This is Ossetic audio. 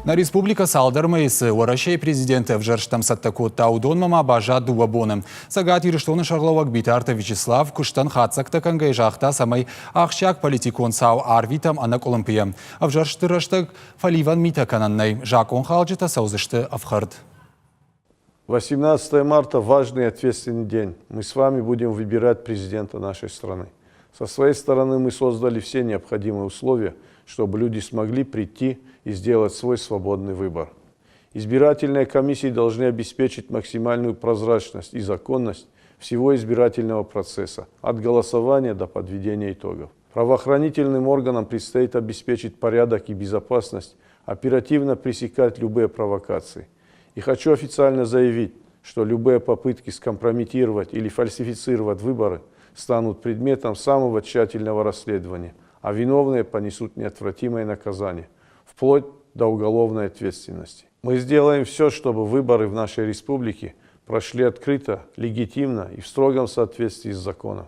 Нӕ республикӕ цалдӕр мӕйы цы Уӕрӕсейы президенты ӕвзӕрсттӕм цӕттӕ кодта, уыдонмӕ ма баззад дыууӕ боны. Цӕгат Ирыстоны сӕргълӕууӕг Битарты Вячеслав куыстӕн хатдзӕгтӕ кӕнгӕйӕ загъта, цӕмӕй ахсджиаг политикон цау арвитӕм ӕнӕкъуылымпыйӕ. Ӕвзӕрсты рӕстӕг фӕливӕн митӕ кӕнӕн нӕй, закъонхалджытӕ цӕудзысты ӕфхӕрд. 18 марта – важный и ответственный день. Мы с вами будем выбирать президента нашей страны. Со своей стороны мы создали все необходимые условия, чтобы люди смогли прийти и сделать свой свободный выбор. Избирательные комиссии должны обеспечить максимальную прозрачность и законность всего избирательного процесса, от голосования до подведения итогов. Правоохранительным органам предстоит обеспечить порядок и безопасность, оперативно пресекать любые провокации. И хочу официально заявить, что любые попытки скомпрометировать или фальсифицировать выборы станут предметом самого тщательного расследования, а виновные понесут неотвратимое наказание, вплоть до уголовной ответственности. Мы сделаем все, чтобы выборы в нашей республике прошли открыто, легитимно и в строгом соответствии с законом.